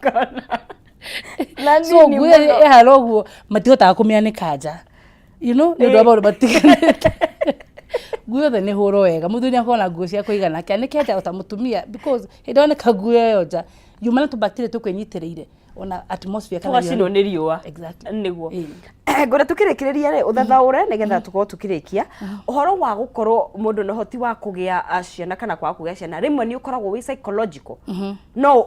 Ngona. Na So nini nguo mũno. ĩhana ũguo matihotaga kũmĩanĩka nja nĩ ũndũ wa maũndũ matiganĩte. Nguo yothe nĩ hũrwo wega, mũthuri nĩ akorwo na nguo cia kũigana, kĩanĩke nja ota mũtumia, because hĩndĩ ĩyo anĩka nguo ĩyo nja yuma na tũbacteria tũkwĩnyitĩrĩire ona atmosphere kana Tũgacinwo nĩ riũa. Exactly. Nĩguo. Ĩĩ. Ngwenda tũkĩrĩkĩrĩria rĩ, ũthathaũre nĩgetha tũkorwo tũkĩrĩkia ũhoro wa gũkorwo mũndũ na ũhoti wa kũgĩa ciana kana kwaga kũgĩa ciana. Rĩmwe nĩ ũkoragwo wĩ psychological, no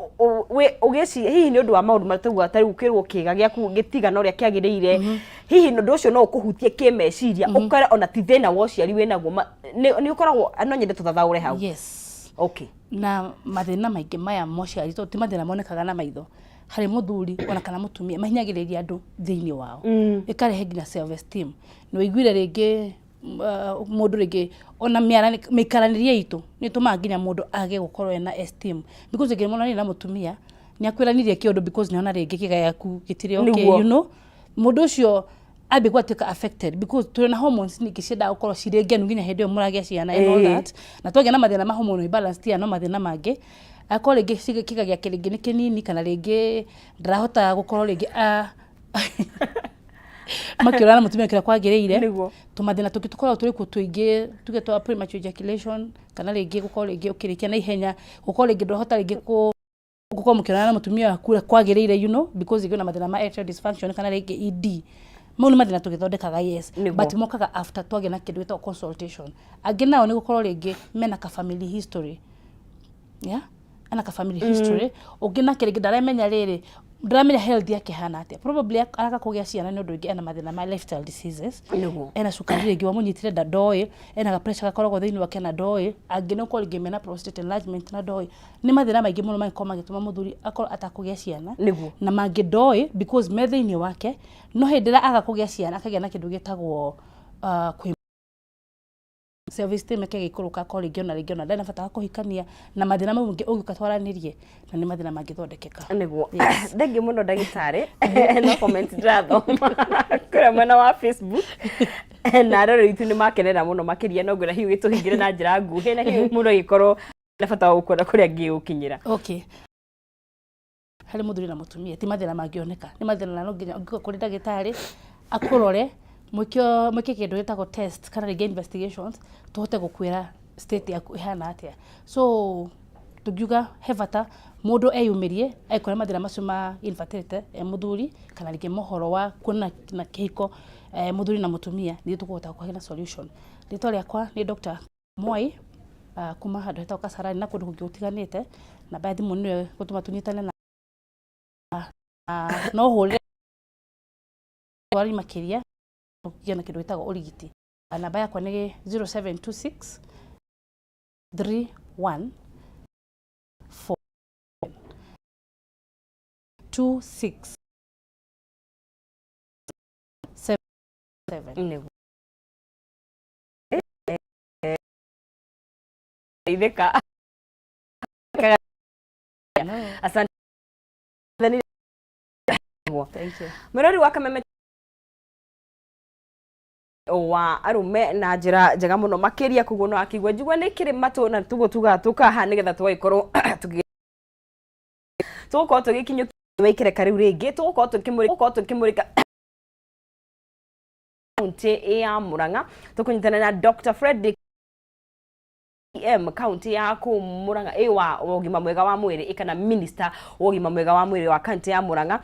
ũgĩciria hihi nĩ ũndũ wa maũndũ marĩa tauga, ta rĩu ũkĩrwo kĩga gĩaku gĩtigana ũrĩa kĩagĩrĩire, hihi ũndũ ũcio no ũkũhutie kĩmeciria, ũkore ona ti thĩna wa ũciari wĩnaguo. Nĩ ũkoragwo, no nyende tũthathaũre hau. Yes. Okay. Na mathĩna maingĩ maya mociari, tondũ ti mathĩna monekaga na maitho harĩ mũthuri ona kana mũtumia, mahinyagĩrĩria andũ thĩinĩ wao, ĩkarehe nginya self esteem. Nĩ ũiguire rĩngĩ mũndũ rĩngĩ ona mĩikaranĩrie itũ nĩ ĩtũmaga nginya mũndũ age gũkorwo ena esteem, because rĩngĩ monanire na mũtumia nĩ akwĩranirie kĩũndũ because nĩona rĩngĩ kĩga gĩaku gĩtirĩ okay. Mũndũ ũcio ambie gwatuĩka affected because tũrĩ na hormones ningĩ ciendaga gũkorwo cirĩ ngenu nginya hĩndĩ ĩyo mũragĩa ciana and all that. Na twagĩa na mathĩna ma hormone imbalance, tia no mathĩna mangĩ, akorwo rĩngĩ kĩga gĩake rĩngĩ nĩ kĩnini, kana rĩngĩ ndarahota gũkorwo rĩngĩ makĩũrana na mũtumia kĩrĩa kwagĩrĩire. Tũmathĩna tũngĩ tũkoragwo tũrĩ kuo tũingĩ, tuge twa premature ejaculation, kana rĩngĩ gũkorwo rĩngĩ ũkĩrĩkia na ihenya, gũkorwo rĩngĩ ndũrahota rĩngĩ gũkorwo mũkĩonana na mũtumia waku ũrĩa kwagĩrĩire, because rĩngĩ wĩna mathĩna ma erectile dysfunction kana rĩngĩ ED. Mau nĩ mathĩna tũgĩthondekaga, yes. But mokaga after twagĩa na kĩndũ gĩtagwo consultation. Angĩ nao nĩ gũkorwo rĩngĩ mena ka family history, yeah, ana ka family history. Ũngĩ nake rĩngĩ ndaremenya rĩrĩ, ndaramenya health yake hana atĩa, probably araga kũgĩa ciana nĩ ũndũ rĩngĩ ena mathĩna ma lifestyle diseases. Ena cukari rĩngĩ wamũnyitire nda ndoĩ, ena ga pressure gakoragwo thĩinĩ wake na ndoĩ. Angĩ nĩ ũkorwo rĩngĩ mena prostate enlargement na ndoĩ. Nĩ mathĩna maingĩ mũno mangĩkorwo magĩtũma mũthuri akorwo atakũgĩa ciana. Na mangĩ ndoĩ because me thĩinĩ wake, no hĩndĩ ĩrĩa aga kũgĩa ciana akagĩa na kĩndũ gĩtagwo kwĩ self esteem yake ĩgĩikũrũka, akorwo rĩngĩ ona ndarĩ na bata wa kũhikania na mathĩna mau mangĩ ũgĩũka twaranĩrie, na nĩ mathĩna mangĩthondekeka. Thengiũ mũno, ndagĩtarĩ. No comment ndĩrathoma kũrĩa mwena wa Facebook na arori itũ nĩ makenera mũno makĩria. No ngwĩra hihi ũgĩtũhingĩre na njĩra nguhĩ, na hihi mũndũ agĩkorwo na bata wa gũkuona kũrĩa angĩgũkinyĩra. Okay, harĩ mũthuri na mũtumia ti mathĩna mangĩoneka, nĩ mathĩna na no nginya ũngĩũka kũrĩ ndagĩtarĩ akũrore, mwĩke kĩndũ gĩtagwo test kana rĩngĩ investigations, tũhote gũkwĩra state yaku ĩhana atĩa. So tũngiuga he bata mũndũ eyumĩrie angĩkorwo mathĩna macio ma infertility e mũthuri, kana rĩngĩ mohoro wa kuona na kĩhiko, mũthuri na mũtumia, nĩ tũkũhota kũgĩa na solution. Rĩtwa rĩakwa nĩ Dr. Mwai, kuma handũ hetagwo Kasarani na kũndũ kũngĩ gũtiganĩte. Namba ya thimũ nĩyo gũtũma tũnyitane na no hũrĩre twari makĩria tũkĩgĩa na kĩndũ gĩtagwo ũrigiti. Namba yakwa nĩ 0726 31 4 26 7 7. Ithĩka. Asante. Thank you. Mwĩrori wa Kameme wa arũme na njĩra njega mũno makĩria, koguo no akĩigua njigua nĩ kĩrĩ matũ na tuguo tugaga tũkaha nĩgetha tũgagĩkorwo tũgũkorwo tũgĩkinyũkia wĩkĩreka rĩu rĩngĩ tũgũkorwo tũkĩmũrĩka kaunti ya Murang'a, tũkũnyitana na Dr. Fredrick M kaunti ya kũu Murang'a, ĩ wa ũgima mwega wa mwĩrĩ, ĩ kana minister wa ũgima mwega wa mwĩrĩ wa kaunti ya Murang'a.